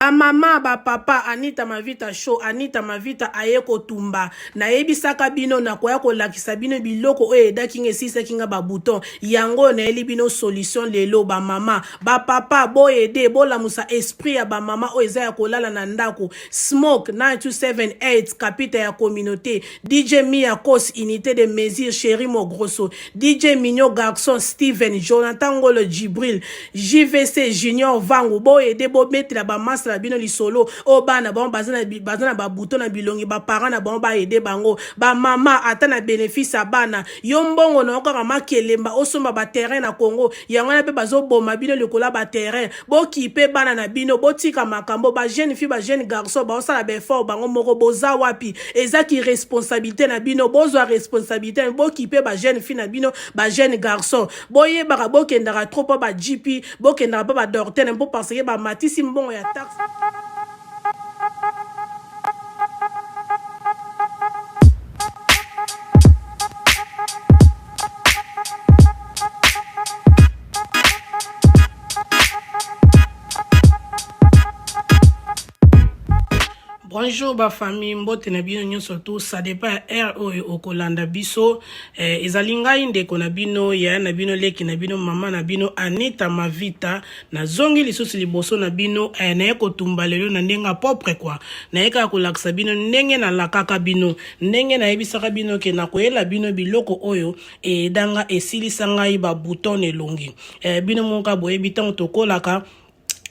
Ba mama ba papa Anita Mavita show Anita Mavita aye kotumba nayebisaka bino nakoya kolakisa bino biloko oyo edaki nga esilisaki nga ba bouton yango oyo nayeli bino solution lelo ba mama ba papa boyede bolamusa esprit ya ba mama oyo eza ya kolala na ndako smoke 9278 kapita ya communauté DJ Mia Kos unité de mesure chéri Mogrosso DJ Mignon Garçon Steven Jonathan Ngolo Djibril JVC Junior Vangu boyede bobetela ba masta na bino lisolo oyo bana bango baza na baza na ba bouton na bilongi ba parents na bango ba aider bango ba mama ata na bénéfice ya bana yo mbongo na yo kaka makelemba osomba ba terrain na Congo yango wana mpe bazoboma bino likolo ya ba terrain bokipe bana na bino botika makambo ba jeune fille ba jeune garçon baosala ba effort bango moko boza wapi eza ki responsabilité na bino bozwa responsabilité bokipe ba jeune fille na bino ba jeune garçon boyebaka bokendaka trop mpo ba gp bokendaka mpo ba docteur mpo parce que bamatisi mbongo ya taxe. Bonjour ba famille, mbote na bino nyonso tout, ça dépend ya heure oyo okolanda biso. Eh, ezali ngai ndeko na bino, yaya na bino, leki na bino, mama na bino Anita Mavita. Nazongi lisusu liboso na bino eh, naye kotumba lelo na ndenge ya propre quoi. Naye kaka kolakisa bino ndenge nalakaka bino, ndenge nayebisaka bino ke nakoyela bino biloko oyo eyeda nga esilisa ngai ba bouton na elongi. Eh, bino moko kaka boyebi ntango tokolaka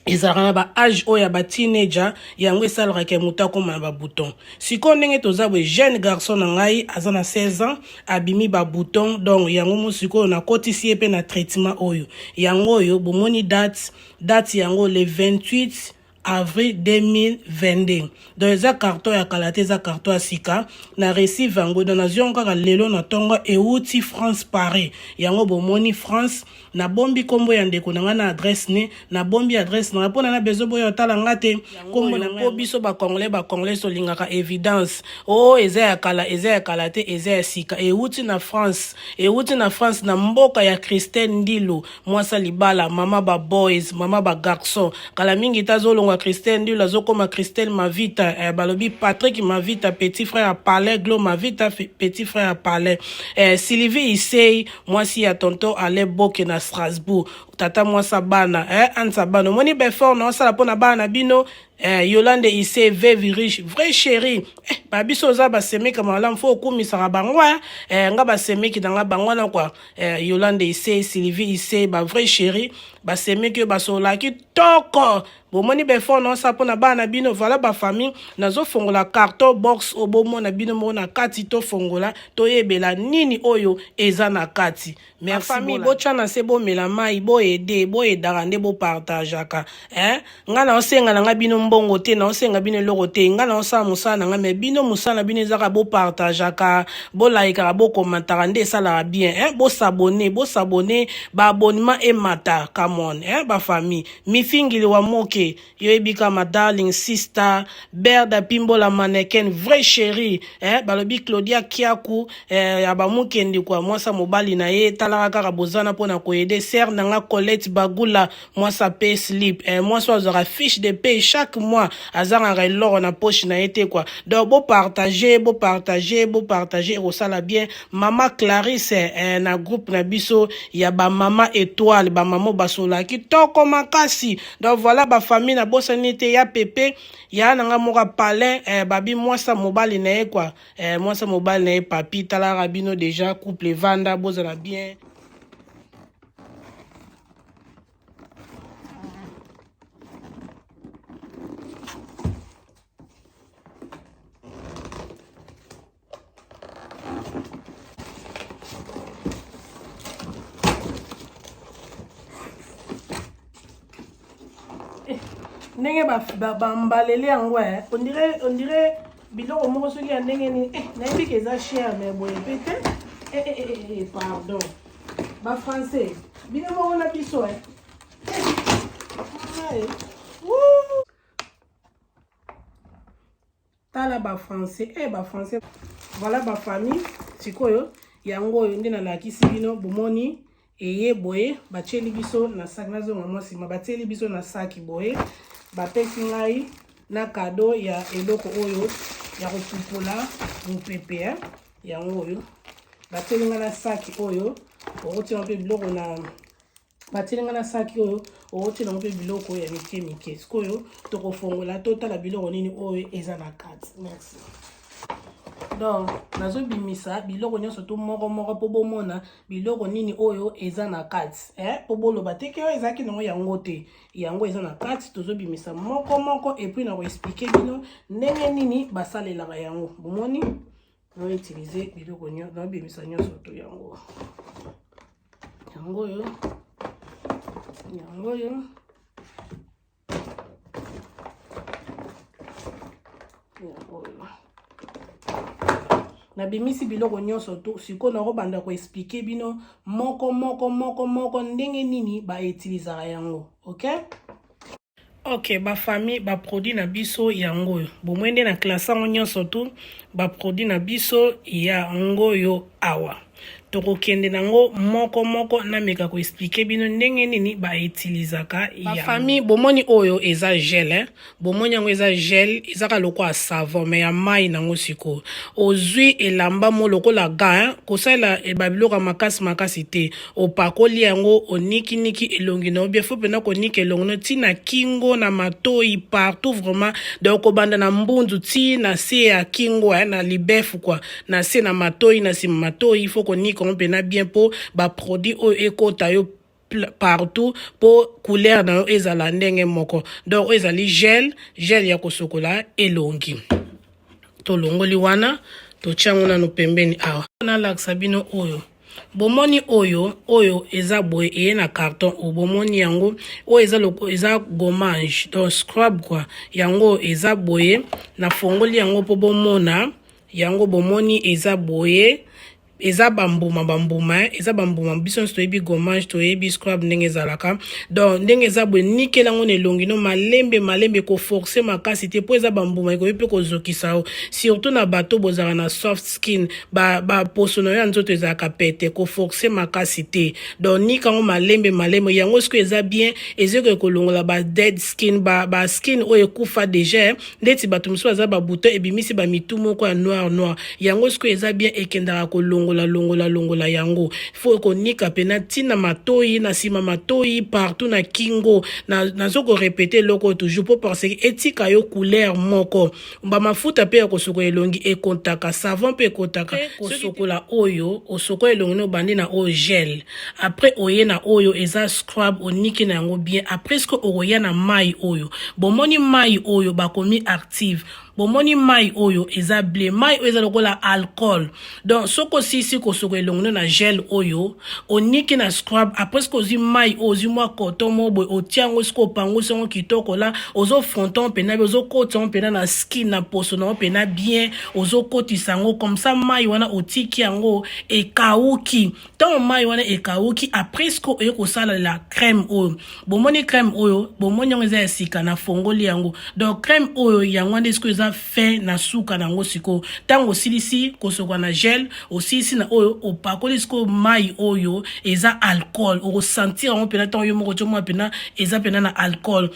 ezalaka na ba age oyo ya ba teenager yango esalaka ke moto akóma na ba bouton sikoyo ndenge toza boye jeune garçon na ngai aza na 16 ans abimi ba bouton donc yango mo sikoyo nakotisi ye mpe na traitement oyo yango oyo bomoni date date yango le 28 avril 2022 donc eza carton ya kala te eza carton ya sika na receive yango donc nazwi yango kaka lelo na ntongo euti france paris yango bomoni france nabombi nkombo ya ndeko na ngai na adresse ne nabombi adresse na ngai mpo na na besoin boya otala nga te nkombo na mpo biso bacongolais bacongolais tolingaka évidence o oh, eza ya kala eza ya kala te eza ya sika euti na france euti na france na mboka ya christelle ndilu mwasa libala mama ba boys mama ba garçon kala mingi te azolongwa christelle ndilu azokoma christelle mavita eh, balobi patrick mavita petit frère ya palais glo mavita petit frère ya palais eh, sylvie isei mwasi ya tonton alain boke na strasbourg tata mwasa bana eh, ansa bana omoni befort na osala mpo na bana na bino eh, yolande ise veuve riche vrai chérie eh, babiso oza basemeki malamu fo okumisaka bango eh, eh, nga basemeki na nga bango wana kua eh, yolande ise sylvie ise ba vrai chérie basemeki oyo basololaki toko bomoni befort na osala mpo na bana na bino voilà bafamille nazofongola carton box oyo bomona bino moko na kati tofongola toyebela nini oyo eza na kati merci famille botya na se bomela mai boyede boyedaka nde bopartageaka eh? ngai naosenga na ngai bino mbongo te naosenga bino eloko te ngai naosala mosala na ngai me bino mosala na bino ezaka bopartageaka bolayikaka bokomantaka nde esalaka bien eh? bosabone bosabone baabonnement emata come on eh? bafamille Mifingili wa moke yo ebika ma darling sister Berda Pimbola mannequin vrai chérie eh, balobi Claudia Kiaku eh, ya ba mukendi kwa mwasa mobali na ye talaka kaka bozana mpo na koyede sœur na nga Colette Bagula mwasa pay slip eh, mwasi oyo azwaka fiche de paye chaque mois azangaka eloko na poche na ye te quoi donc bo partager bo partager bo partager ekosala bien Mama Clarisse eh, na groupe na biso ya ba mama étoile ba mama basola kitoko makasi donc voilà ba famille na bosani te ya pepe ya na nga moko palin eh, babi mwasa mobali na ye quoi eh, mwasa mobali na ye papi talaka bino déjà couple vanda bozala bien. Eh, ndenge bambalele yango eh, ondire biloko moko soki ya ndenge nini eh, nayebi ke eza cher mais boye mpe te eh, pardon bafrançais bino moko na biso eh. Tala ba français eh ba français voilà ba famille sikoyo yango oyo nde nalakisi bino bomoni eye boye batieli biso na saki nazonga mwa nsima batieli biso na saki boye. Bapesi ngai na cadeau ya eloko oyo ya kopupola mopepe, eh? Yango oyo batieli ngai na saki oyo, okotia mpe biloko na batieli ngai na saki oyo, okotiela yango mpe biloko ya mike mike. Sikoyo tokofongola, totala biloko nini oyo eza na kati. Merci. Donc nazobimisa biloko nyonso to moko moko mpo bomona biloko nini oyo eza na kati, eh? Mpo boloba te ke oyo ezalaki nango yango te. Yango eza na kati, tozobimisa moko moko et puis nakoexpliquer bino ndenge nini basalelaka yango. Bomoni, naoutiliser biloko nyonso, naobimisa nyonso to yango. Yango oyo, yango oyo, yango oyo. Nabimisi biloko nyonso to sikoyo nakobanda koexpliquer bino moko moko moko moko ndenge nini bautilisaka yango. Ok, bafamille, baproduit na biso yango oyo. Bomoi nde na classe yango nyonso tu, baproduit na biso yango oyo awa. Tokokende nango moko moko, nameka koexpliquer bino ndenge nini bautilisaka. Bafamille, bomoni oyo eza gel, eh? Bomoni yango eza gel, ezaka lokola savon mais ya mai nango. Sikoyo ozwi elamba mo lokola ga, hein? Kosalela babiloko ya makasi makasi te. Opakoli yango, onikiniki elongi na yo bien. Faut mpena konika elongi no ntina kingo na matoi, partout vraiment. Donc kobanda na mbunzu ti na se ya kingo, eh, na libefu quoi, na se na matoi, na nsima matoi. Faut konika yango mpena bien mpo baproduit oyo ekota yo partout, mpo couleur na yo ezala ndenge moko. Donc oyo ezali gel, gel ya kosokola elongi. Tolongoli wana, totia yango nano pembeni awa. Nalakisa bino oyo. Bomoni oyo, oyo eza boye, eye na carton oyo. Bomoni yango, oyo eza loko eza gommage, donc scrub quoi. Yango eza boye, nafongoli yango mpo bomona yango. Bomoni eza boye, eza bambuma bambuma, eza bambuma. Biso nyonso toyebi gommage, toyebi scrub ndenge ezalaka. Donc ndenge eza boye, nikela yango na elongi no malembe malembe, koforcer makasi te mpo eza bambuma, ekoki mpe kozokisa yo, surtout na bato bozalaka na soft skin, baposo na yo ya nzoto ezalaka pete. Koforcer makasi te, donc nika yango malembe malembe. Yango sikoyo eza bien, ezokoki kolongola ba dead skin, ba skin oyo ekufa déjà, ndeti bato mosusu baza babouton ebimisi bamitu moko ya noir noir. Yango sikoyo eza bien, ekendaka kolongola longola longola yango. Faut konika mpena ntina matoi, na nsima matoi, partout na kingo. Nazo korépéter eloko oyo toujours mpo parce que etika yo couleur moko. Bamafuta mpe ya kosokola elongi ekontaka, savon mpe ekotaka kosokola. Oyo osokola elongi no, obandi na oyo gel, après oye na oyo eza scrub, oniki na yango bien. Après siko okoya na mai oyo. Bomoni mai oyo bakomi active. Bomoni mai oyo eza bleu, mai oyo eza lokola alcool. Donc soki osilisi kosokola elongi no na gel oyo, oniki na scrub, après soki ozwi mai oyo, ozwi mwa coton moko boye, otia yango, soki opangusi yango kitoko la, ozofronton mpena bien, ozokotisa yango mpena na skin, na poso na yango mpena bien, ozokotisa yango comme ça. Mai wana otiki yango ekawuki. Ntango mai wana ekawuki, après siko oye kosalela crème oyo. Bomoni crème oyo, bomoni yango eza ya sika, nafongoli yango. Donc crème oyo, yango wana sikoyo eza fin na suka na yango. Sikoyo ntango osilisi kosokola na gel, osilisi na oyo, opakoli sikoyo mai oyo eza alcool, okosentir yango mpena ntango yo moko tiomona mpena eza mpena na alcool.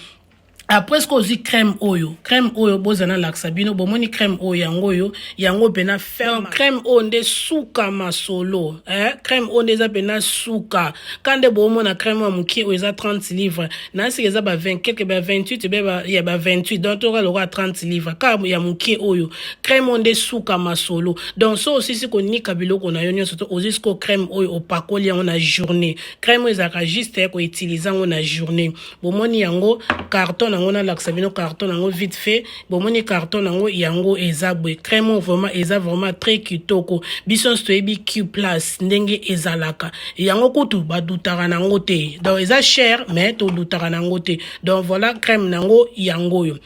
Après soki ozwi crème oyo, crème oyo boza nalakisa bino. Bomoni crème oyo, yango oyo, yango mpena ferme. Crème oyo nde suka masolo, eh? Crème oyo nde eza mpena suka. Ka nde bomona crème oyo mokie oyo eza 30 livre, nasika eza ba 20 quelque, ba 28 be ya ba 28, donc toka lokola 30 livre kaka ya mokie oyo. Crème oyo nde suka masolo. Donc so osisi konika biloko na yo nyonso to ozwi sikoyo crème oyo, opakoli yango na journée. Crème oyo ezalaka juste ya koutiliser yango na journée. Bomoni yango, carton yango, nalakisa bino carton yango vite fait. Bomoni carton yango, yango eza boye. Crème oyo vraiment eza vraiment très kitoko. Biso nyonso toyebi Q Plus ndenge ezalaka. Yango kutu badutaka nango te, donc eza cher mais todutaka nango te. Donc voilà, crème nango yango oyo.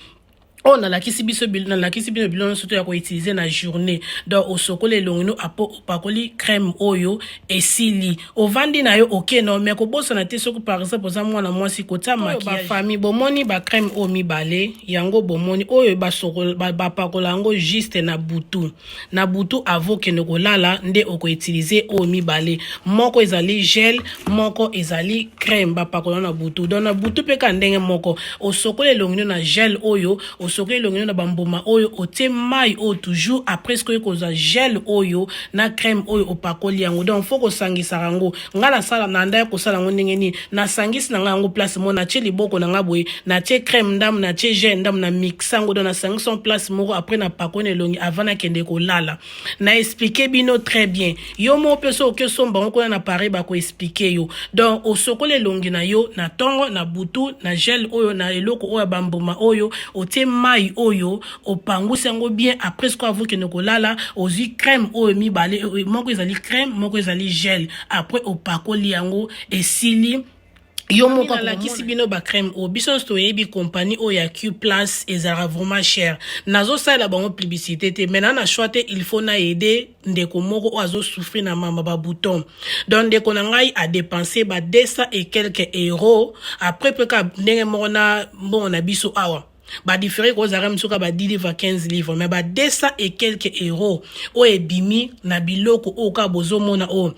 Oyo nalakisi biso, nalakisi bino biloko nyonso to ya koutiliser na journée. Donc osokoli elongi no apo opakoli crème oyo, esili, ovandi na yo, oke no. Mais kobosana te, soki par exemple oza mwana mwasi, kotia maquillage. Bafamille, bomoni bacrème oyo mibale yango, bomoni oyo bapakola yango juste na butu. Na butu avant okende kolala nde okoutiliser oyo mibale. Moko ezali gel, moko ezali crème, bapakola na butu. Donc na butu mpe ka ndenge moko, osokoli elongi no na gel oyo, osokoli elongi no na bambuma oyo, otie mai oyo toujours. Après sikoyo kozwa gel oyo na crème oyo, opakoli yango. Donc faut kosangisaka yango. Ngai nasala na nda ya kosala yango ndenge nini? Nasangisi na ngai yango place moko, natie liboko na ngai boye, natie crème ndambu, natie gel ndambu, na mixe yango. Donc nasangisi yango place moko, après napakoli na elongi avant nakende kolala. Na expliquer bino très bien. Yo moko mpe so oki osomba yango kuna na Paris, bakoexpliquer yo. Donc osokoli elongi na yo na ntongo, na butu, na gel oyo, na eloko oyo ya bambuma oyo, otie mai oyo, opangusi yango bien. Après sikoyo, avant okende kolala, ozwi crème oyo mibale, moko ezali crème, moko ezali gel. Après opakoli yango, esili. Yo moko alakisi bino bacrème oyo. Biso nyonso toyebi compagnie oyo ya Q Plus ezalaka vraiment cher. Nazosalela bango publicité te, mais na choix te, il faut na aider ndeko moko oyo azosouffrir na mama babouton. Donc ndeko na ngai adépenser ba 200 et quelques euros. Après mpe ka ndenge moko na mbongo na biso awa, badifféré kozalaka miso ka ba 10 livres, 15 livres, mais ba 200 et quelques euros oyo ebimi na biloko oyo kaka bozomona oyo.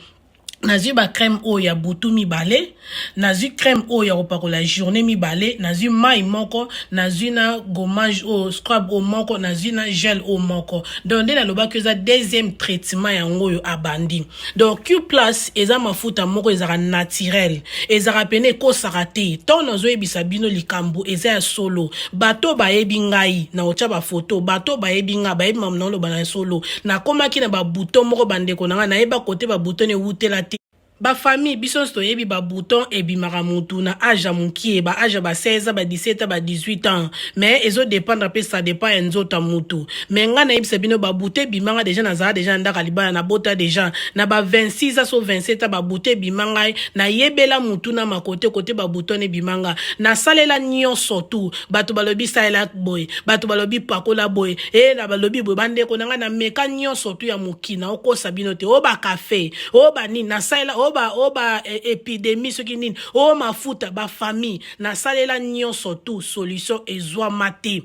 Nazwi bacrème oyo ya butu mibale, nazwi crème oyo ya kopakola journée mibale, nazwi mai moko, nazwi na gommage oyo, scrub oyo moko, nazwi na gel oyo moko. Donc nde nalobaki, eza deuxième traitement yango oyo abandi. Donc Q Plus eza mafuta moko ezalaka naturel, ezalaka pene, ekosaka te. Ntango nazoyebisa bino likambo, eza ya solo. Bato bayebi ngai na kotya bafoto, bato bayebi ngai, bayebi mamu naoloba na solo. Nakomaki na babouton moko, bandeko na ngai, nayeba kote babouton ewutela te. Bafamille, biso nyonso toyebi babouton ebimaka mutu na age ya mokie, baage ya ba 16, ba 17, ba 18 ans, mais ezodépendre mpe, ça dépend ya nzoto ya mutu. Mais ngai nayebisa bino, babouton ebimanga déjà nazala déjà na ndako ya libala, nabota déjà na ba 26 so 27 ans. Babouton ebima ngai, nayebela mutu na makote kote babouton ebimanga. Nasalela nyonso tu. Bato balobi salela boye, bato balobi pakola boye, e na balobi boye. Bandeko na ngai, nameka nyonso tu ya mokili, okosa bino te. Oyo bakafe, oyo banini, nasalela oyo ba épidémie, soki nini, oyo mafuta. Bafamille, nasalela nyonso tu, solution ezwama te.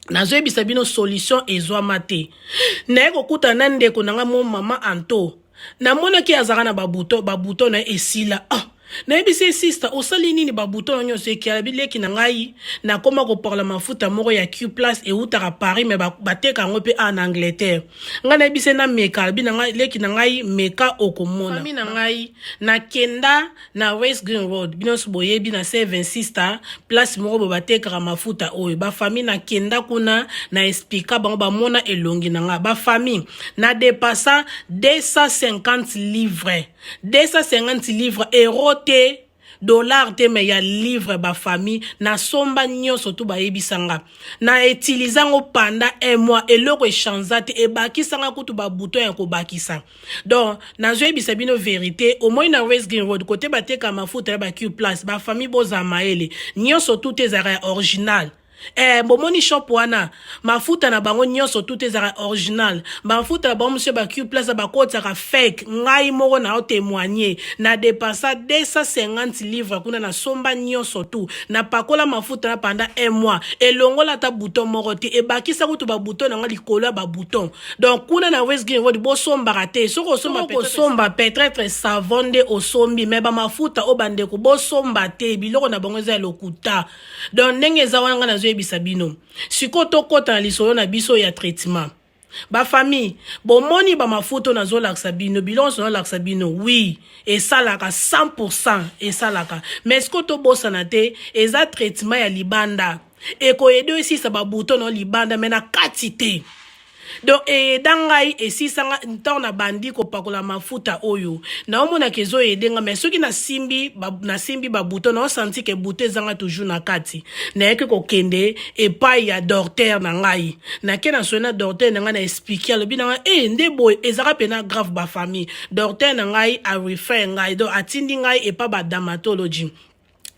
Nazoyebisa bino, solution ezwama te. Naye kokutana na ndeko na ngai mo, mama Anto. Namonaki azalaka na babouton, babouton na ye esila. Ah, nayebisi ye: "Sister, osali nini? Babouton na nyonso ekiala." Bileki na ngai, nakóma kopakola mafuta moko ya Q Plus, eutaka Paris, mais bateka yango mpe a na Angleterre. Ngai nayebisi ye nameka. Alobi na ngai: "Leki na ngai, meka, okomona." Famille na ngai, nakenda na West Green Road, bino nyonso boyebi, na Seven Sister, place moko boye batekaka mafuta oyo. Bafamille, nakenda kuna, na expliquer bango, bamona elongi na ngai. Bafamille, na dépasser 250 livres, 250 livres, euro te, dollar te, mais ya livre. Bafamille, nasomba nyonso tu bayebisanga, na utiliser yango pendant un mois, eloko echanger te, ebakisanga kutu babouton ya kobakisa. Donc nazoyebisa bino vérité. Omoi na West Green Road, kote bateka mafuta ya ba Q Plus. Bafamille, bozala mayele, nyonso tu te ezalaka ya original. Bomoni shop wana, mafuta na bango nyonso tu te ezalaka original. Mafuta na bango mosusu ba Q Plus bakotiaka fake. Ngai moko na otémoigner, na dépenser 250 livre kuna, nasomba nyonso tu, napakola mafuta na pendant un mois, elongola ata bouton moko te, ebakisa kutu babouton na nga likolo ya babouton. Donc kuna na West Green Road, bosombaka te. Soki osomba, kosomba peut-être savon nde osombi, mais bamafuta oyo, bandeko, bosomba te. Biloko na bango eza ya lokuta. Donc ndenge eza wana, ngai nazoyebisa bino. Sikoyo tokɔta na lisolo na biso ya traitement. Bafamille, bomoni bamafuta oyo nazolakisa bino, biloko nyonso nazolakisa bino, oui, esalaka 100, esalaka. Mais sikoyo tobosana te, eza traitement ya libanda. Ekoaider esisa babouton na libanda, mais na kati te. Donc eaider ngai, esisanga ntango nabandi kopakola mafuta oyo, naomonaka ezoaider nga. Mais soki nasimbi babouton, naosentir que bouton ezanga toujours na kati. Nayaki kokende epai ya docteur na ngai, nake na soki na docteur na ngai, na expliquer, alobi na ngai e nde boye ezaka mpena grave. Bafamille, docteur na ngai arefer ngai, donc atindi ngai epa badermatologie.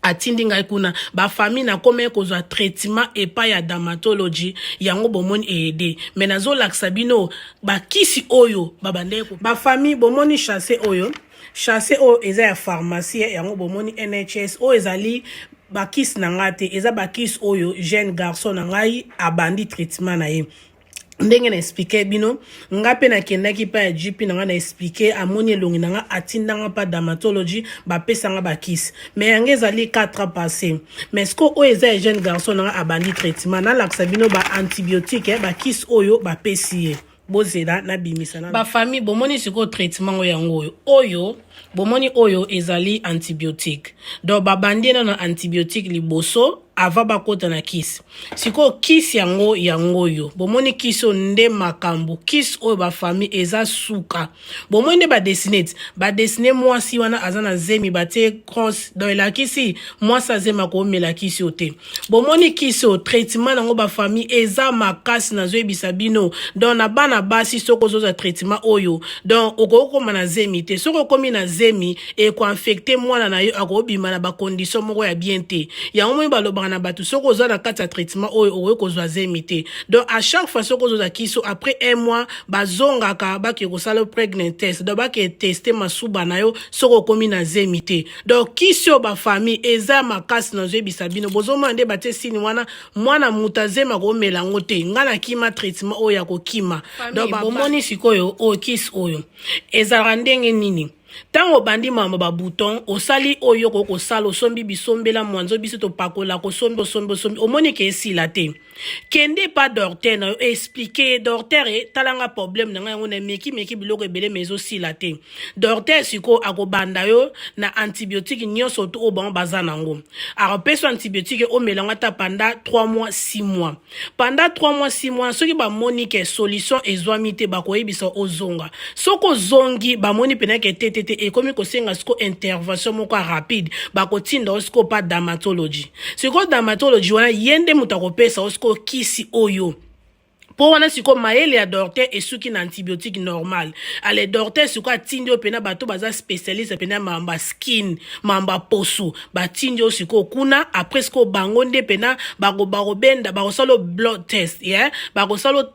Atindi ngai kuna, bafamille. Nakomaki kozwa traitement epai ya dermatology. Yango bomoni eaider me nazolakisa bino bakisi oyo babandaki. Bafamille, bomoni sachet oyo? Sachet oyo eza ya pharmacie. Yango bomoni NHS. Oyo ezali bakisi na ngai te, eza bakisi oyo jeune garçon na ngai abandi traitement na ye. Ndenge na expliquer bino, nga mpe nakendaki mpa ya GP na nga, na expliquer, amoni elongi na nga, atindanga mpa dermatology, bapesanga bakisi. Mais yango ezali 4 ans passé. Mais siko oyo eza ya jeune garçon na nga abandi traitement. Nalakisa bino baantibiotique, bakisi oyo bapesi ye. Bozela nabimisa na bafamille. Bomoni sikoyo traitement oyo? Yango oyo. Oyo bomoni oyo ezali antibiotique. Donc babandi nano antibiotique liboso avant bakota na kisi. Sikoyo kisi yango, yango oyo bomoni. Kisi oyo nde makambo. Kisi oyo, bafamille, eza suka. Bomoni nde badessiner ti badessiner mwasi wana aza na zemi, batie cross. Donc elakisi mwasi azemi akomela kisi oyo te. Bomoni kisi oyo, traitement nango, bafamille, eza makasi, nazoyebisa bino. Donc na bana basi, soki ozozwa traitement oyo, donc okoki kokóma na zemi te. Soki okomi na zemi, ekoinfecter mwana na yo, akobima na bacondition moko ya bien te. Yango moi balobaka na bato, soki oza na kati ya traitement oyo, okoki kozwa zemi te. Donc à chaque fois soki ozozwa kisi, après un mois bazongaka, bake kosala pregnant test. Donc bake tester masuba na yo soki okomi na zemi te. Donc kisi oyo, bafamille, eza makasi, nazoyebisa bino. Bozomona nde batie sini wana, mwana moto azemi akomela yango te. Ngai nakima traitement oyo ya kokima. Donc bomoni sikoyo oyo, kisi oyo ezalaka ndenge nini? Ntango obandi mama babouton, osali oyo okoki kosala, osombi bisombela mwanzo, biso topakola, kosombi, osombi, osombi, omoni ke esila te, kende pa docteur na yo, expliquer docteur: "Talanga problème na ngai yango, na meki biloko ebele me ezosila te." Docteur sikoyo akobanda yo na antibiotique nyonso to oyo bango baza nango. Akopesa antibiotique, omela yango ata pendant 3 mois, 6 mois. Pendant 3 mois, 6 mois, soki bamoni ke solution ezwami te, bakoyebisa ozonga. Soki ozongi, bamoni pena ke te, te, te, ekomi kosenga siko intervention moko ya rapide, bakotinda yo sikoyo pa dermatology. Sikoyo dermatology wana, ye nde moto akopesa yo sikoyo kisi oyo. Mpo wana sikoyo mayele ya docteur esuki na antibiotique normal. Ale, docteur sikoyo atindi yo mpena bato baza spécialiste mpena mambo ya skin, mambo ya poso. Batindi yo sikoyo kuna. Après sikoyo bango nde mpena bakobenda, bakosala blood test, yeah? Bakosala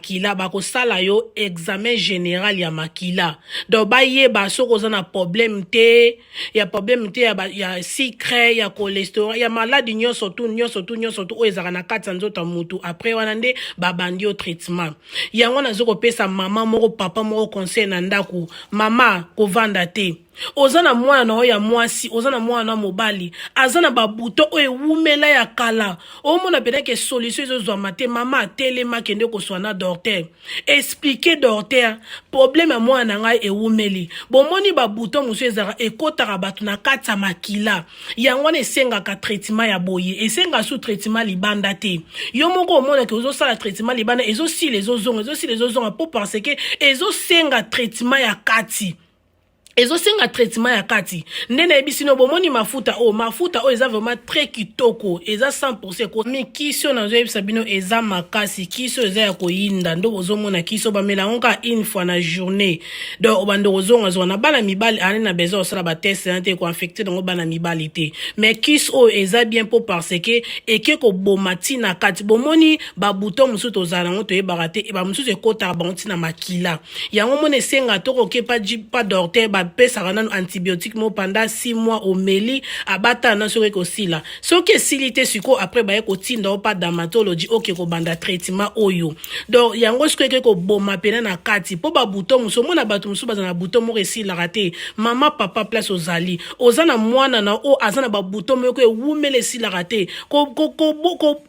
kila, bakosala yo examen général ya makila. Donc bayeba soki oza na problème te, ya problème te ya sucre, ya cholestérol, ya maladi nyonso tu, nyonso tu, nyonso tu oyo ezalaka na kati ya nzoto ya mutu. Après wana nde babandi yo traitement. Yango naza kopesa mama moko, papa moko conseil na ndako. Mama, kovanda te. Oza na mwana na oyo ya mwasi, oza na mwana na mobali aza na babouton oyo ewumela ya kala, omona peut-être solution ezozwama te. Mama, atelema, kende koswa na docteur, expliquer docteur: "Problème ya mwana na ngai ewumeli." Bomoni babouton mosusu ezalaka, ekɔtaka bato na kati ya makila. Yango wana esengaka traitement ya boye, esengaka su traitement libanda te. Yo moko omonaki ozosala traitement libanda, ezosila, ezozonga, ezosila, ezozonga, mpo parce que ezosenga traitement ya kati, ezosenga traitement ya kati. Nde nayebisi no, bomoni mafuta oyo? Mafuta oyo eza vraiment très kitoko, eza 100. Mi kisi oyo nazoyebisa bino eza makasi. Kisi oyo eza ya koyinda. Ndo bozomona kisi oyo, bamela yango kaka une fois na journée. Donc obanda kozongazonga na bana mibali ani na besoin kosala batest na te, koinfecter nango bana mibali te. Mais kisi oyo eza bien mpo parce que eke koboma ntina kati. Bomoni babouton mosusu tozala nango, toyebaka te, bamosusu ekotaka bango ntina makila. Yango mona esenga tokoke pa docteur, bapesaka nano antibiotique mo pendant 6 mois, omeli, abatala na soki ekosila. Soki esili te, sikoyo après baye kotinda yo pa dermatologie, oke kobanda traitement oyo. Donc yango sikoyo eke koboma pena na kati, mpo babouton mosusu, omona bato mosusu baza na bouton moko esilaka te. Mama, papa, place ozali, oza na mwana na oyo aza na babouton moko ewumela, esilaka te,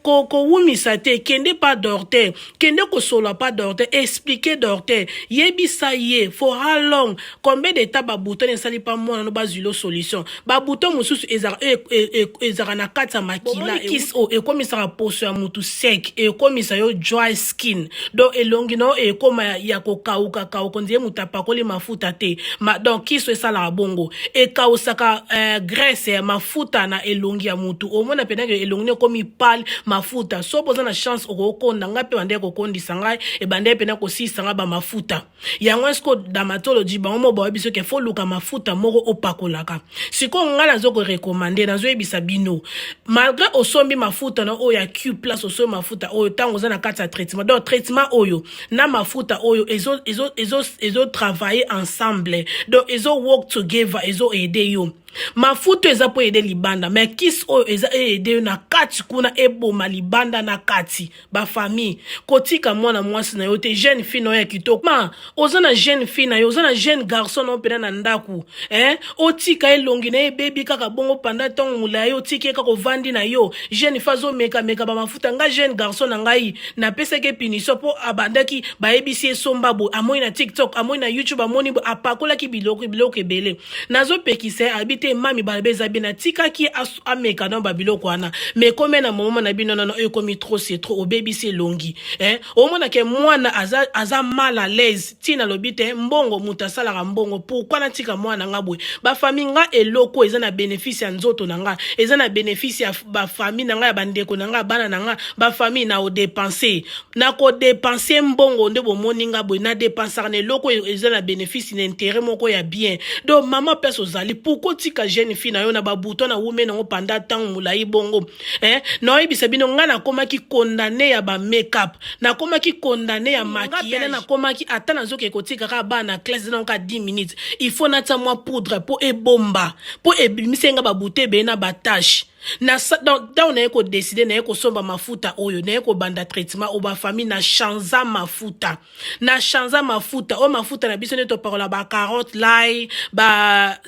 kowumisa te. Kende pa docteur, kende kosolola pa docteur, expliquer docteur, yebisa ye for how long, combien de temps babouton esali pa mwana no, bazwila solution. Babouton mosusu ezalaka na kati ya makila. Kisi oyo ekomisaka poso ya mutu sec, ekomisa yo dry skin. Donc elongi na yo ekóma ya kokauka kauka, ondire moto apakoli mafuta te. Donc kisi oyo esalaka bongo, ekausaka graisse ya mafuta na elongi ya mutu. Omona mpenake elongi no ekomi pale, mafuta. So boza na chance, okokonda. Ngai mpe bandeki kokondisa ngai, ebandeki mpena kosilisa ngai bamafuta. Yango eske dermatology bango mo bayebi soki. Faut luka mafuta moko opakolaka. Sikoyo ngai nazo ko recommander, nazoyebisa bino, malgré osombi mafuta na oyo ya Q Plus, osombi mafuta oyo ntango oza na kati ya traitement, donc traitement oyo na mafuta oyo ezo ezo ezo ezo travailler ensemble, donc ezo work together, ezo aider yo. Mafuta eza mpo aider libanda, mais kisi oyo eza aider yo na kati kuna, eboma libanda na kati. Bafamille, kotika mwana mwasi na yo te, jeune fille na yo ya kitoko. Ma oza na jeune fille na yo, oza na jeune garçon na yo mpena na ndako, eh? Otika elongi na ye ebebi kaka bongo panda ntango molai, otiki ye kaka, ovandi na yo, jeune fille azomekameka bamafuta. Nga, jeune garçon na ngai, napesaki punition mpo abandaki, bayebisi ye somba boye, amoni na TikTok, amoni na YouTube, amoni boye, apakolaki biloko biloko ebele. Nazopekisa ye, abi te, mami, balobi eza bien. Natikaki ye ameka na babiloko wana, mais ekomi na moma na bino nano, ekomi trop, c'est trop, obebisi elongi, eh? Omonake mwana aza mal à l'aise. Ntina alobi te, mbongo, moto asalaka mbongo, pourquoi natika mwana nga boye? Bafamille, nga eloko eza na bénéfice ya nzoto na nga, eza na bénéfice ya bafamille na nga, ya bandeko na nga, bana na nga, bafamille, na odépenser, na kodépenser mbongo nde bomoni nga boye, nadépensaka na eloko eza na bénéfice, na intérêt moko ya bien. Donc mama, place ozali, pourquoi otika jeune fille na yo na babouton na wume nango panda ntango molai bongo, eh? Naoyebisa bino, ngai nakomaki condamné ya bamakeup, nakomaki condamné ya maquillage, nakomaki ata nazoki kotika kaka bana na classe, eza kaka 10 minutes, il faut natia mwa poudre mpo ebomba, mpo ebimisi nga babouton ebele na batache. Ntango naye kodécider, naye kosomba mafuta oyo, naye kobanda traitement oyo, bafamille, na chanza mafuta, na chanza mafuta oyo, mafuta na biso nde topakola, bacarotte lai, ba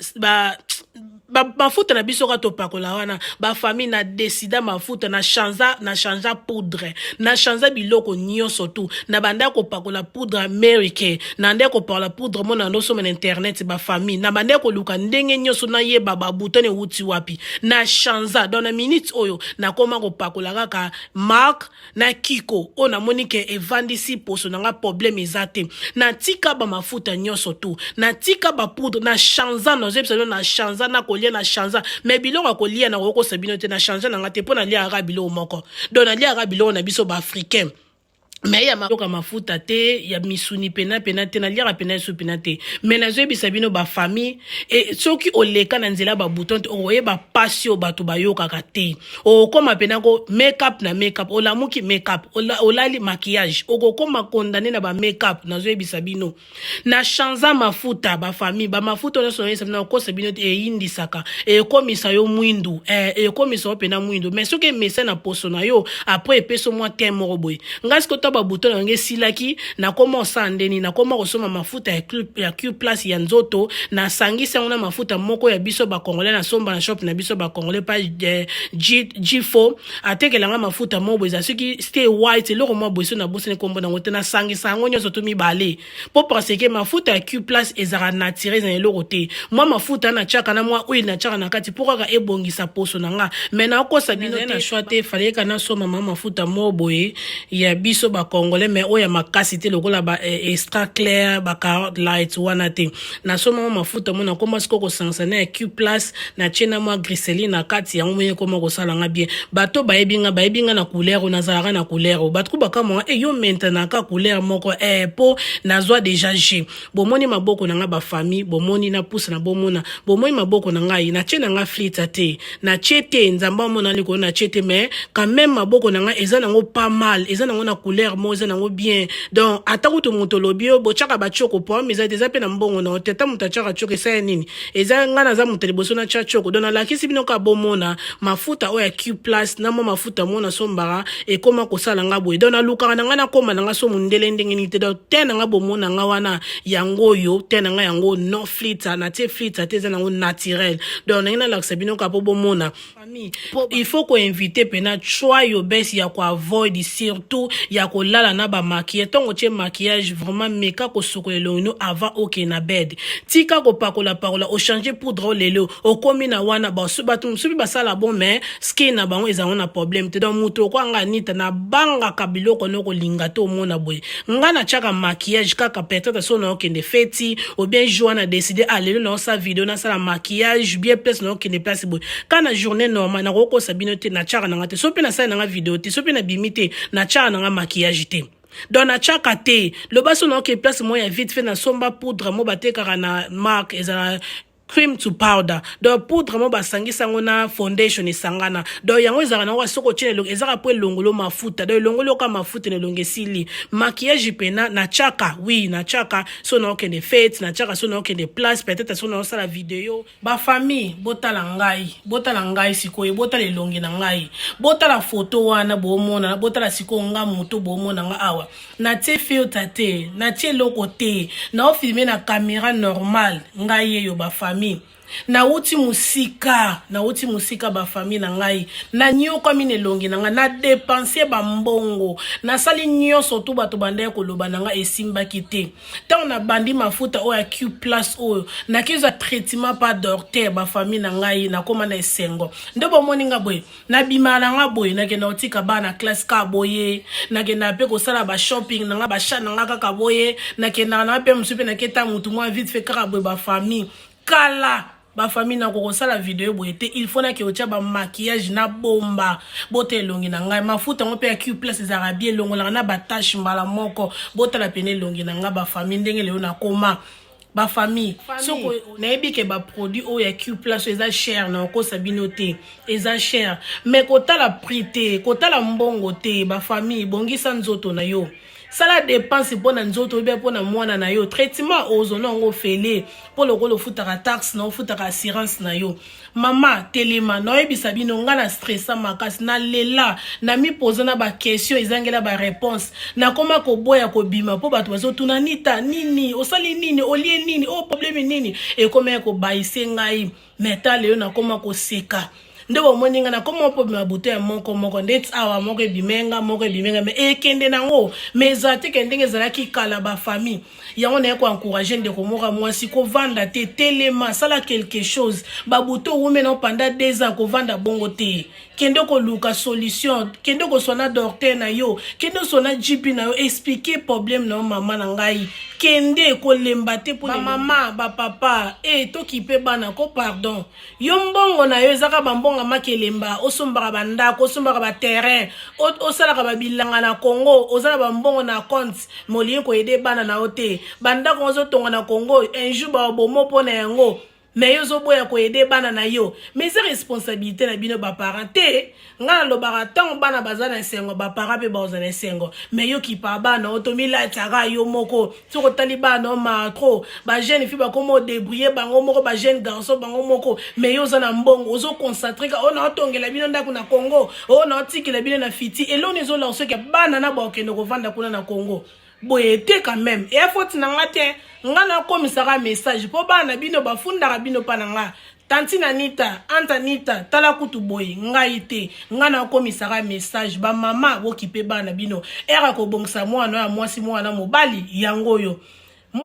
mafuta na biso kaka topakola wana. Bafamille, na décida mafuta, na chanza, na chanza poudre, na chanza biloko nyonso tu. Na banda kopakola poudre Mary Kay, na nde kopakola poudre mo na ndosomba na internet. Bafamille, na banda koluka ndenge nyonso nayeba babouton ewuti wapi, na chanza. Donc na minute oyo nakoma kopakola kaka marque na Kiko oyo namoni ke evandisi poso na nga, problème eza te. Natika bamafuta nyonso tu, natika bapoudre, na chanza. Nazoyebisa bino, na chanza na kolia, na chanza, mais biloko ya kolia nakokosa bino te, na chanza na nga te, mpo naliaka biloko moko. Donc naliaka biloko na biso baafricain, mais ya mayoka mafuta te, ya misuni pena pena te, naliaka pena esu pena te. Mais nazoyebisa bino, bafamille, e, soki oleka na nzela babouton te, okoyeba pasi oyo bato bayokaka te. Okokóma pena ko makeup na makeup, olamuki makeup, olali maquillage, okokóma condamné na bamakeup. Nazoyebisa bino, na chanza mafuta. Bafamille, bamafuta nyonso nayoyebisa bino, nakokosa bino te, eyindisaka, ekomisa yo mwindu, ekomisa yo mpena mwindu. Mais soki emesa na poso na yo, après epesi mwa te moko boye. Ngai sikoyo to babouton na yango esilaki, nakoma osala ndeni? Nakoma kosomba mafuta ya Q Plus ya nzoto, nasangisi yango na mafuta moko ya biso bacongolais, nasomba na shop na biso bacongolais pa G4, atekelanga mafuta moko boye, eza soki stay white, eloko moko boye, so nabosani nkombo nango te. Nasangisa yango nyonso to mibale, mpo parce que mafuta ya Q Plus ezalaka naturel, eza na eloko te. Mwa mafuta natiaka na mwa huile natiaka na kati mpo kaka ebongisa poso na nga. Mais nakosa bino te, na choix te, fallait ka nasomba ma mafuta moko boye ya biso bacongolais, mais oyo ya makasi te lokola ba extra clair, ba carotte light wana te. Nasomba mwa mafuta mo, nakoma sikoyo kosangisa na ya Q Plus, natie na mwa glycéline na kati yango, moye ekoma kosala nga bien. Bato bayebi nga, bayebi nga na couleur oyo nazalaka, na couleur oyo bato ku bakamwanga e yo maintenant ka couleur moko, mpo nazwa déjà g. Bomoni maboko na nga, bafamille, bomoni napusa na bomona, bomoni maboko na ngai, natie na nga filtre te, natie te, Nzambe amona likolo, natie te. Mais quand même maboko na ngai eza nango pas mal, eza nango na couleur moko, eza nango bien. Donc ata kutu moto olobi yo botiaka batioko, problème eza te, eza mpe na mbongo na yo te. Ata moto atiaka tioko, esala nini? Eza ngai naza moto liboso natya tioko. Donc nalakisi bino kaka bomona mafuta oyo ya Q Plus na mwa mafuta mo nasombaka, ekóma kosala nga boye. Donc nalukaka na ngai nakóma na nga so mondele ndenge nini te. Donc te na nga, bomona nga wana, yango oyo te na ngai, yango non filtre, natie filtre te, eza nango naturel. Donc ndenge nalakisa bino kaka mpo bomona, il faut koinvite mpena choix yo besi ya koavoid, surtout ya kolala na bamaquillage. Ntongo otie maquillage, vraiment meka kosukola elongi no avant okende na bed. Tika kopakolapakola, ochange poudre lelo, okomi na wana. Bato mosusu basala bon, mais skin na bango ezango na problème te. Donc moto okwanga nita nabangaka biloko no kolinga te. Omona boye, nga natiaka maquillage kaka peut-être so naokende feti, ou bien jour na décide, ah, lelo naosala video, nasala maquillage bien, place naokende, place boye. Ka na journée normale, nakokosa bino te, natiaka nanga te. So mpe nasali nanga video te, so mpe nabimi te, natiaka nanga maquillage te. Donc natiaka te. Loba so naoke place moko ya vite fait, nasomba poudre mo batekaka na marque, ezala cream to powder. Donc poudre mo basangisa yango na foundation, esangana. Donc yango ezalaka nango, soki otie na elongi, ezaka mpo elongolo mafuta. Donc elongoli oka mafuta na elongi, esili. Maquillage pena natiaka, oui, natiaka so naokende fête, natiaka so naokende place, peut-être so naosala video. Bafamille, botala ngai, botala ngai sikoyo, botala elongi na ngai, botala foto wana boomona, botala sikoyo nga moto boomona nga awa. Natie filtre te, natie eloko te, naofilme na caméra normale. Ngai yeyo, bafamille. Nauti mosika, nauti mosika, bafamille na ngai. Nanyokwami na elongi na ngai, nadépenser bambongo, nasali nyonso tu bato bandaki koloba na ngai, esimbaki te. Ntango nabandi mafuta oyo ya Q Plus oyo, nakezwa traitement pa docteur, bafamille na ngai, nakóma na esengo. Nde bomoni nga boye, nabimaka na nga boye, nakenda kotika bana classe kaka boye, nakendaka mpe kosala bashopping na nga, basha na nga kaka boye, nakendaka na nga mpe mosusu mpe naketa motu mwa vite fait kaka boye, bafamille. Kala, bafamille, nako kosala video boye te. Il faut nake otya bamaquillage na bomba bota elongi na ngai. Mafuta yango mpe ya Q Plus ezalaka bien, elongolaka na batache mbala moko. Botala pene elongi na ngai, bafamille, ndenge lelo nakoma. Bafamille, soko nayebi ke baproduit oyo ya Q Plus eza cher, na okosa bino te, eza cher, mais kotala prix te, kotala mbongo te. Bafamille, bongisa nzoto na yo, sala dépense mpo na nzoto oyebi, mpo na mwana na yo. Traitement ozona yango ofele, mpo lokola ofutaka taxe na, ofutaka assurance na yo. Mama, telema. Naoyebisa bino, nga na stressa makasi, nalela, namipoza na baquestion ezangela baréponse. Nakoma koboya kobima mpo bato bazotuna: "Nita nini osali? Nini olie? Nini oyo? Problème nini?" Ekoma ya kobayise ngai. Mais tala, yo nakoma koseka nde bomoni nga nakoma mpo bima buto ya moko moko ndeti awa, moko ebimenga, moko ebimenga, mais ekende nango, mais ezala te ke ndenge ezalaki kala. Bafamille, yango naye koencourager ndeko moko mwasi: kovanda te, telema, sala quelque chose. Babuto owume nao pendant 2 ans, kovanda bongo te. Kende koluka solution, kende koswana docteur na yo, kende oswana GP na yo, explique problème na yo. Mama na ngai, kende kolemba te. Mpo bamama, bapapa, e tokipe bana ko pardon. Yo mbongo na yo ezaka bambongo makelemba, osombaka bandako, osombaka baterrain, osalaka babilanga na Congo, oza na bambongo na compte, mais olingi koaider bana na yo te. Bandako ozotonga na Congo, un jour babomo mpo na yango, mais yo ozoboya koaider bana na yo. Mais eza responsabilité na bino baparent te. Ngai nalobaka, ntango bana baza na esengo, baparent mpe baoza na esengo. Mais yo kipa bana oyo, tomilatiaka yo moko. Soki otali bana o matro, bajeune fille bakoma odébrouiller bango moko, bajeune garçon bango moko, mais yo oza na mbongo, ozoconcentrer ka oyo naotongela bino ndako na Congo, oyo naotikela bino na fiti eloni. Ezolaka soki bana na bakokende kovanda kuna na Congo boye te. Quand même, eya foti na nga te. Nga nakomisaka message mpo bana na bino bafundaka bino mpa na nga: "Tantine Anita, anta Anita, tala kutu boye." Ngai te, ngai nakomisaka message. Bamama, bokipe bana bino. Ere kobongisa mwana ya mwasi, mwana mobali, yango oyo.